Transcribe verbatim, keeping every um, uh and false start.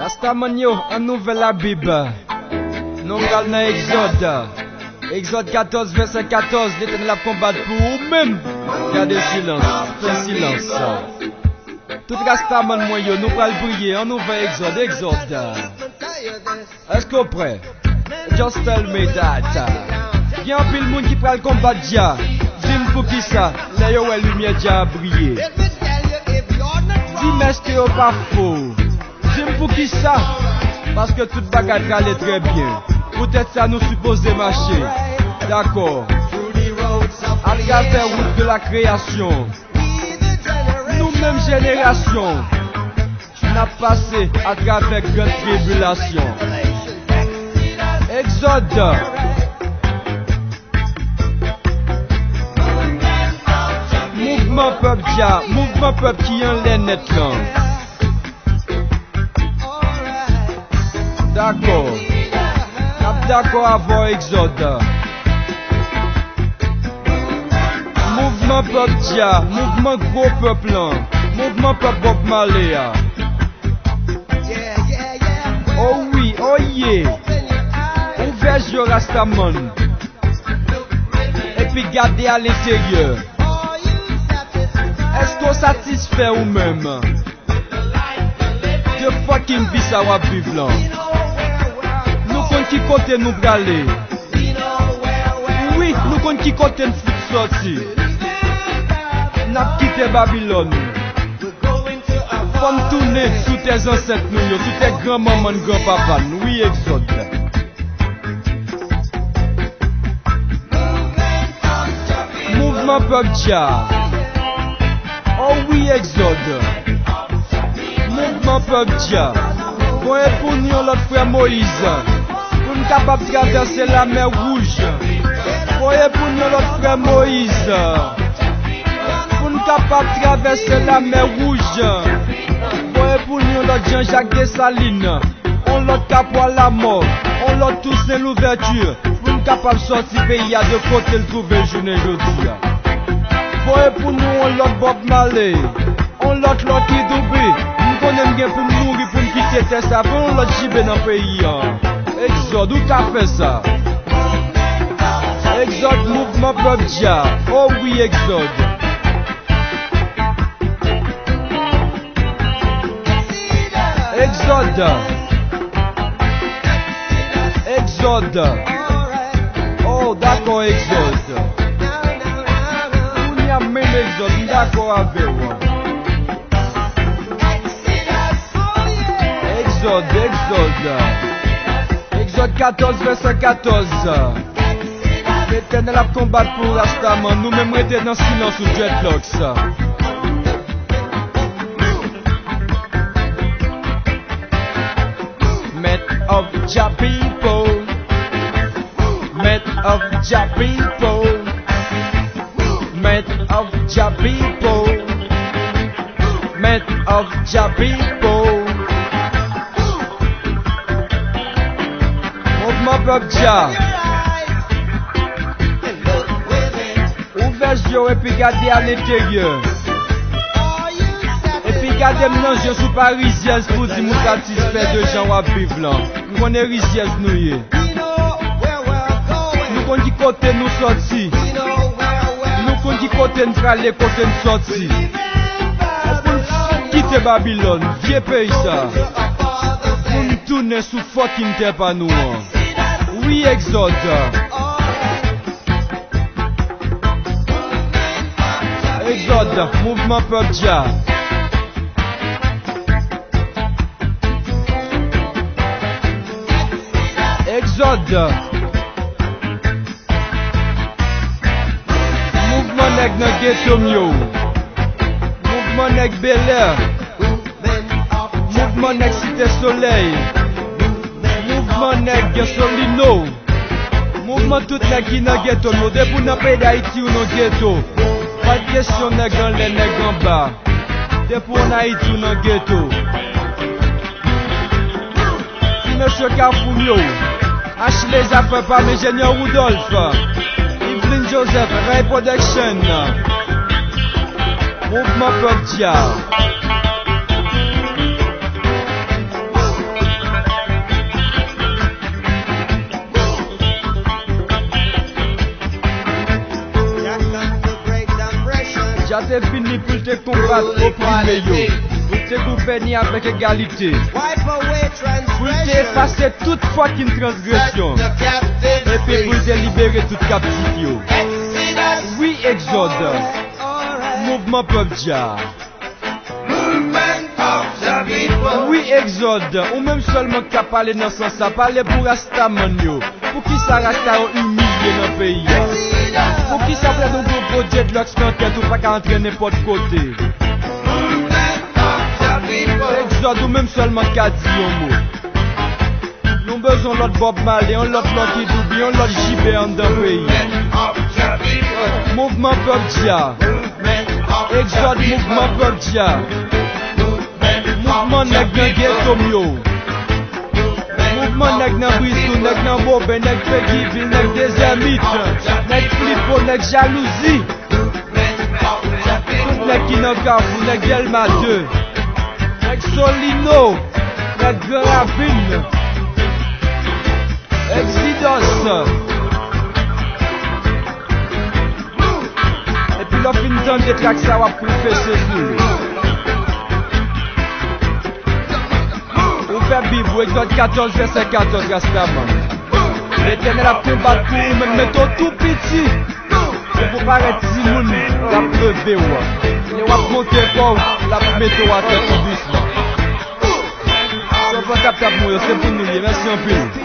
Rastaman yo, an ouvè Labib. Nou pral nan Egzòd. Egzòd katòz, vèsè katòz, Letènèl ap konbat pou ou menm. Gade silans, fè silans. Tout rastaman mwen yo, nou pral priye, an ouvè Egzòd, Egzòd. Èske w prè? Just tell me that. Gen anpil moun ki pral konbat Dja. Di m poukisa, lè yo wè limyè Dja a briye. Di m èske yo pa fou. Di m poukisa. Paske tout bagay prale trè byen. Poutèt sa nou sipoze mache. Dakò. Atravè wout de la kreyasyon. Nou menm jenerasyon. N ap pase atravè gran tribilasyon. Egzòd. Mouvman pèp Dja, mouvman pèp ki anlè nèt lan. Dakò. N ap dakò avè w, Egzòd. Mouvman pèp Dja, mouvman gwo pèp lan, mouvman pèp Bob Marley a. Oh wi, oh yeah. Ouvè je w, Rastaman. Epi gade alenteryè. Èske w satisfè ou menm de fucking vi sa w ap viv lan? Nou konn ki kote nou prale. Wi, nou konn ki kote n fout sòti. N ap kite Babilòn. Fò n tounen sou tè zansèt nou yo, sou tè granmanman n, granpapa n. Wi, Egzòd. Mouvman pèp Dja. Oh wi, Egzòd. Mouvman pèp Dja. Voye pou nou yon lòt frè Moyiz. Pou n kapab travèse lamè wouj. Voye pou nou yon lòt frè Moyiz. Pou n kapab travèse lamè wouj. Voye pou nou yon lòt Jan Jak Desalin. On lòt Kapwa Lamò, on lòt Tousen Louvèti, pou n kapab sòti peyi a de kote l twouve l jounen jodi a. Voye pou nou on lòt Bob Marley, on lòt Lucky Dube. M konnen m gen pou m mouri pou m kite tè sa. Voye on lòt J B nan peyi a. Egzòd, ou ka fè sa. Egzòd, mouvman pèp Dja. Oh wi, Egzòd. Egzòd. Egzòd. Oh, dakò, Egzòd. Kounye a menm Egzòd, m dakò avè w. Egzòd, Egzòd. Egzòd katòz, vèsè katòz. Letènèl ap konbat pou Rastaman. Nou menm rete nan silans ou dreadlocks. Movement of Jah people. Movement of Jah people. Movement of Jah people. Movement of Jah people. Mouvman pèp Dja. Ouvè je w epi gade alenteryè. Epi gade m nan je si w pa rizyèz pou di m ou satisfè de jan w ap viv lan. M konnen rizyèz nou ye. Nou konn ki kote nou sòti. Nou konn ki kote n prale, kote n sòti. Pou n kite Babilòn, vye peyi sa. Pou n tounen sou fucking tè pa nou an. Wi, Egzòd. Egzòd, mouvman pèp Dja. Egzòd. Mouvman nèg nan geto m yo. Mouvman nèg Belè. Mouvman nèg Site Solèy. Mouvman nèg Solino. Mouvman tout nèg ki nan geto m yo. Depi w nan peyi Dayiti ou nan geto. Pa t kesyon nèg anlè, nèg anba. Depi w an Ayiti ou nan geto. Ti mesye Kafou m yo. Achille Zafè Pam, Enjenyè Woudòlf, Yveline Joseph, Ray Production. Mouvman pèp Dja. te vini pou l te konbat oprime yo, pou l te gouvène avèk egalite, pou l te efase tout fucking transgresyon, epi pou l te libere tout kaptif yo. Wi, Egzòd, mouvman pèp Dja. Wi, Egzòd, ou menm sèlman k ka pale nan sans sa, pale pou Rastaman yo. Poukisa Rasta yo imilye nan peyi a? Poukisa pou lè nou gen yon gwo dreadlocks nan tèt ou pa ka antre nenpòt kote? Egzòd, ou menm sèlman k ka di yon mo. Nou bezwen yon lòt Bob Marley, yon lòt Lucky Dube, yon lòt J B anndan peyi a. Mouvman pèp Dja. Egzòd, mouvman pèp Dja. Mouvman nèg nan geto m yo. Mouvman nèg nan Brisou, nèg nan Boben, nèg Péguy Ville, nèg Dezèmit, nèg Flipo, nèg Jalouzi. Tout nèg ki nan Kafou, nèg Dèlma de, nèg Solino, nèg Gran Ravin, nèg Zidòs. Epi lè w fin tande trak sa, w ap pwofese sou li. Ou fè Bib ou, Egzòd katòz, vèsè katòz, Rastaman. Letènèl ap konbat pou ou menm, mete w tou piti. Se pou parèt timoun l ap leve w. Lè w ap monte kò w, l ap mete w atè tou dousman. Sòvè tap tap mwen yo, se pou nou ye. Mèsi anpil.